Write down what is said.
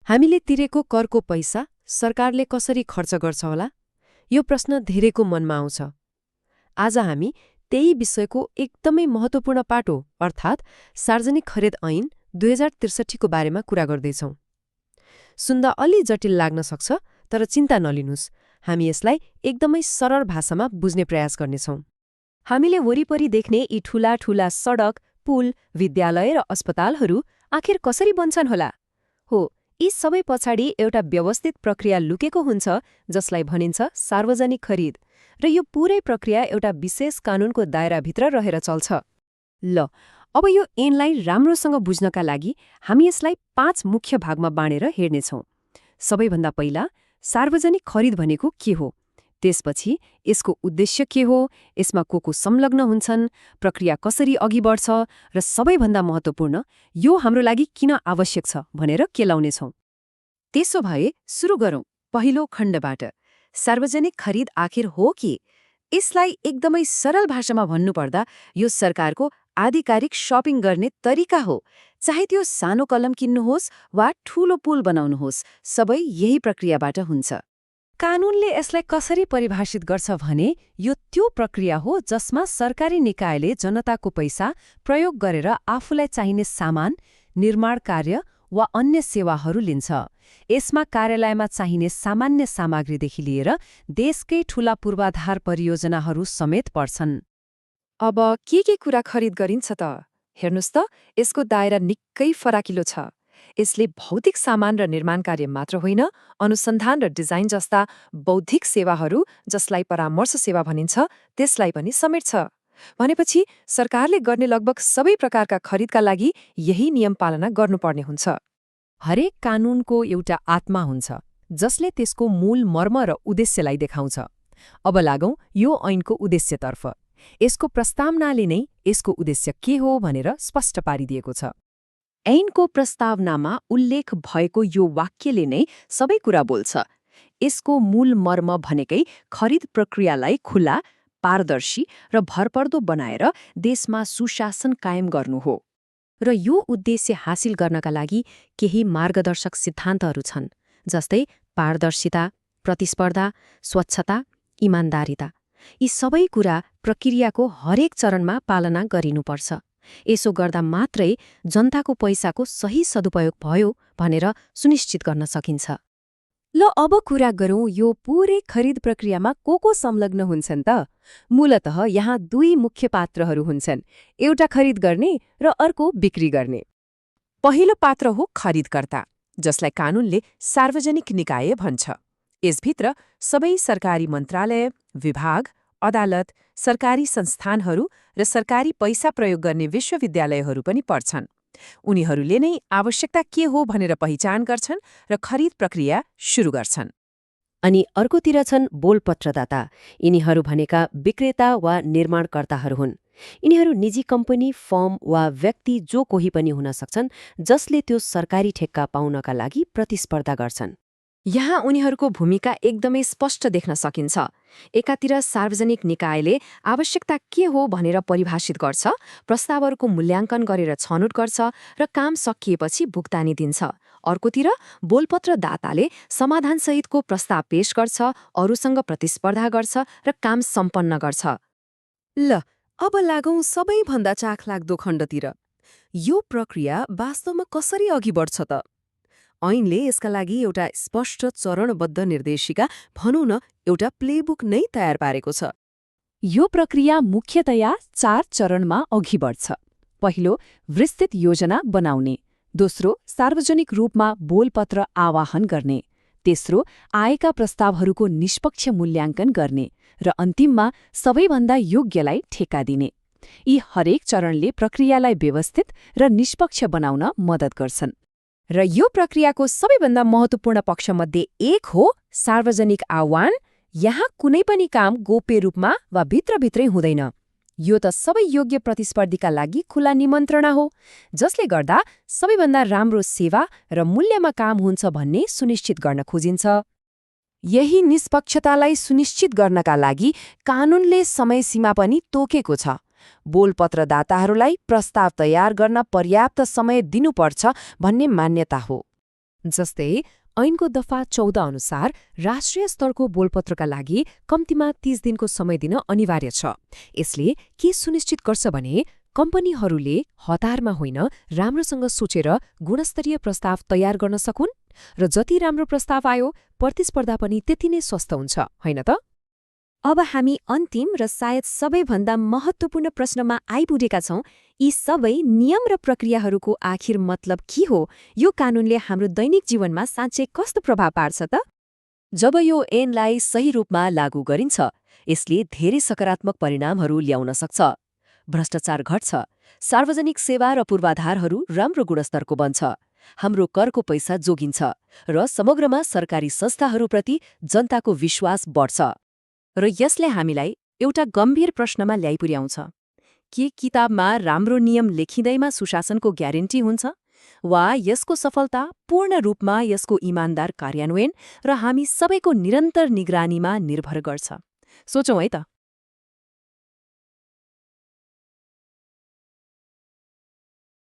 हामीले तिरेको करको पैसा सरकारले कसरी खर्च गर्छ होला? यो प्रश्न धेरैको मनमा आउँछ। आज हामी त्यही विषयको एकदमै महत्त्वपूर्ण पाटो अर्थात् सार्वजनिक खरिद ऐन 2063 को बारेमा कुरा गर्दैछौँ। सुन्दा अलि जटिल लाग्न सक्छ, तर चिन्ता नलिनुस्, हामी यसलाई एकदमै सरल भाषामा बुझ्ने प्रयास गर्नेछौँ। हामीले वरिपरि देख्ने यी ठूला ठूला सडक, पुल, विद्यालय र अस्पतालहरू आखिर कसरी बन्छन् होला? हो, यी सबै पछाडि एउटा व्यवस्थित प्रक्रिया लुकेको हुन्छ जसलाई भनिन्छ सार्वजनिक खरिद, र यो पूरै प्रक्रिया एउटा विशेष कानूनको दायराभित्र रहेर चल्छ। ल, अब यो ऐनलाई राम्रोसँग बुझ्नका लागि हामी यसलाई 5 मुख्य भागमा बाँडेर हेर्नेछौँ। सबैभन्दा पहिला, सार्वजनिक खरिद भनेको के हो? त्यसपछि यसको उद्देश्य के हो, यसमा को संलग्न हुन्छन्, प्रक्रिया कसरी अघि बढ्छ, र सबैभन्दा महत्त्वपूर्ण, यो हाम्रो लागि किन आवश्यक छ भनेर केलाउनेछौँ। त्यसो भए सुरु गरौँ पहिलो खण्डबाट। सार्वजनिक खरिद आखिर हो के? यसलाई एकदमै सरल भाषामा भन्नुपर्दा यो सरकारको आधिकारिक शपिङ गर्ने तरिका हो। चाहे त्यो सानो कलम किन्नुहोस् वा ठूलो पुल बनाउनुहोस्, सबै यही प्रक्रियाबाट हुन्छ। कानूनले यसलाई कसरी परिभाषित गर्छ भने यो त्यो प्रक्रिया हो जसमा सरकारी निकायले जनताको पैसा प्रयोग गरेर आफूलाई चाहिने सामान, निर्माण कार्य वा अन्य सेवाहरू लिन्छ। यसमा कार्यालयमा चाहिने सामान्य सामग्रीदेखि लिएर देशकै ठूला पूर्वाधार परियोजनाहरू समेत पर्छन्। अब के कुरा खरिद गरिन्छ त? हेर्नुस् त, यसको दायरा निकै फराकिलो छ। यसले भौतिक सामान र निर्माण कार्य मात्र होइन, अनुसन्धान र डिजाइन जस्ता बौद्धिक सेवाहरू, जसलाई परामर्श सेवा भनिन्छ, त्यसलाई पनि समेट्छ। भनेपछि सरकारले गर्ने लगभग सबै प्रकारका खरिदका लागि यही नियम पालना गर्नुपर्ने हुन्छ। हरेक कानूनको एउटा आत्मा हुन्छ जसले त्यसको मूल मर्म र उद्देश्यलाई देखाउँछ। अब लागौं यो ऐनको उद्देश्यतर्फ। यसको प्रस्तावनाले नै यसको उद्देश्य के हो भनेर स्पष्ट पारिदिएको छ। ऐनको प्रस्तावनामा उल्लेख भएको यो वाक्यले नै सबै कुरा बोल्छ। यसको मूल मर्म भनेकै खरिद प्रक्रियालाई खुला, पारदर्शी र भरपर्दो बनाएर देशमा सुशासन कायम गर्नु हो। र यो उद्देश्य हासिल गर्नका लागि केही मार्गदर्शक सिद्धान्तहरू छन्, जस्तै पारदर्शिता, प्रतिस्पर्धा, स्वच्छता, इमान्दारिता। यी सबै कुरा प्रक्रियाको हरेक चरणमा पालना गरिनुपर्छ। यसो गर्दा मात्रै जनताको पैसाको सही सदुपयोग भयो भनेर सुनिश्चित गर्न सकिन्छ। ल, अब कुरा गरौँ यो पूरै खरिद प्रक्रियामा को संलग्न हुन्छन् त? मूलतः यहाँ 2 मुख्य पात्रहरू हुन्छन्, एउटा खरिद गर्ने र अर्को बिक्री गर्ने। पहिलो पात्र हो खरिदकर्ता, जसलाई कानूनले सार्वजनिक निकाय भन्छ। यसभित्र सबै सरकारी मन्त्रालय, विभाग, अदालत, सरकारी संस्थानहरू र सरकारी पैसा प्रयोग गर्ने विश्वविद्यालयहरू पनि पर्छन्। उनीहरूले नै आवश्यकता के हो भनेर पहिचान गर्छन् र खरिद प्रक्रिया सुरु गर्छन्। अनि अर्कोतिर छन् बोलपत्रदाता। यिनीहरू भनेका विक्रेता वा निर्माणकर्ताहरू हुन्। यिनीहरू निजी कम्पनी, फर्म वा व्यक्ति जो कोही पनि हुन सक्छन् जसले त्यो सरकारी ठेक्का पाउनका लागि प्रतिस्पर्धा गर्छन्। यहाँ उनीहरूको भूमिका एकदमै स्पष्ट देख्न सकिन्छ। एकातिर सार्वजनिक निकायले आवश्यकता के हो भनेर परिभाषित गर्छ, प्रस्तावहरूको मूल्याङ्कन गरेर छनौट गर्छ र काम सकिएपछि भुक्तानी दिन्छ। अर्कोतिर बोलपत्रदाताले समाधानसहितको प्रस्ताव पेश गर्छ, अरूसँग प्रतिस्पर्धा गर्छ र काम सम्पन्न गर्छ। ल, अब लागौं सबैभन्दा चाखलाग्दो खण्डतिर। यो प्रक्रिया वास्तवमा कसरी अघि बढ्छ त? ऐनले यसका लागि एउटा स्पष्ट चरणबद्ध निर्देशिका, भनौँ न एउटा प्लेबुक नै तयार पारेको छ। यो प्रक्रिया मुख्यतया 4 चरणमा अघि बढ्छ। पहिलो, विस्तृत योजना बनाउने। दोस्रो, सार्वजनिक रूपमा बोलपत्र आह्वान गर्ने। तेस्रो, आएका प्रस्तावहरूको निष्पक्ष मूल्याङ्कन गर्ने। र अन्तिममा सबैभन्दा योग्यलाई ठेक्का दिने। यी हरेक चरणले प्रक्रियालाई व्यवस्थित र निष्पक्ष बनाउन मद्दत गर्छन्। र यो प्रक्रियाको सबैभन्दा महत्त्वपूर्ण पक्षमध्ये एक हो सार्वजनिक आह्वान। यहाँ कुनै पनि काम गोप्य रूपमा वा भित्रभित्रै हुँदैन। यो त सबै योग्य प्रतिस्पर्धीका लागि खुला निमन्त्रणा हो, जसले गर्दा सबैभन्दा राम्रो सेवा र मूल्यमा काम हुन्छ भन्ने सुनिश्चित गर्न खोजिन्छ। यही निष्पक्षतालाई सुनिश्चित गर्नका लागि कानूनले समय सीमा पनि तोकेको छ। बोलपत्रदाताहरूलाई प्रस्ताव तयार गर्न पर्याप्त समय दिनुपर्छ भन्ने मान्यता हो। जस्तै ऐनको दफा 14 अनुसार राष्ट्रिय स्तरको बोलपत्रका लागि कम्तीमा 30 दिनको समय दिन अनिवार्य छ। यसले के सुनिश्चित गर्छ भने कम्पनीहरूले हतारमा होइन राम्रोसँग सोचेर गुणस्तरीय प्रस्ताव तयार गर्न सकुन् र जति राम्रो प्रस्ताव आयो प्रतिस्पर्धा पनि त्यति नै स्वस्थ हुन्छ, होइन त? अब हामी अन्तिम र सायद सबैभन्दा महत्त्वपूर्ण प्रश्नमा आइपुगेका छौं। यी सबै नियम र प्रक्रियाहरूको आखिर मतलब के हो? यो कानूनले हाम्रो दैनिक जीवनमा साँच्चै कस्तो प्रभाव पार्छ त? जब यो ऐनलाई सही रूपमा लागू गरिन्छ, यसले धेरै सकारात्मक परिणामहरू ल्याउन सक्छ। भ्रष्टाचार घट्छ, सार्वजनिक सेवा र पूर्वाधारहरू राम्रो गुणस्तरको बन्छ, हाम्रो करको पैसा जोगिन्छ र समग्रमा सरकारी संस्थाहरूप्रति जनताको विश्वास बढ्छ। र यसले हामीलाई एउटा गम्भीर प्रश्नमा ल्याइपुर्याउँछ। के किताबमा राम्रो नियम लेखिँदैमा सुशासनको ग्यारेन्टी हुन्छ? वा यसको सफलता पूर्ण रूपमा यसको इमानदार कार्यान्वयन र हामी सबैको निरन्तर निगरानीमा निर्भर गर्छ? सोचौँ है त।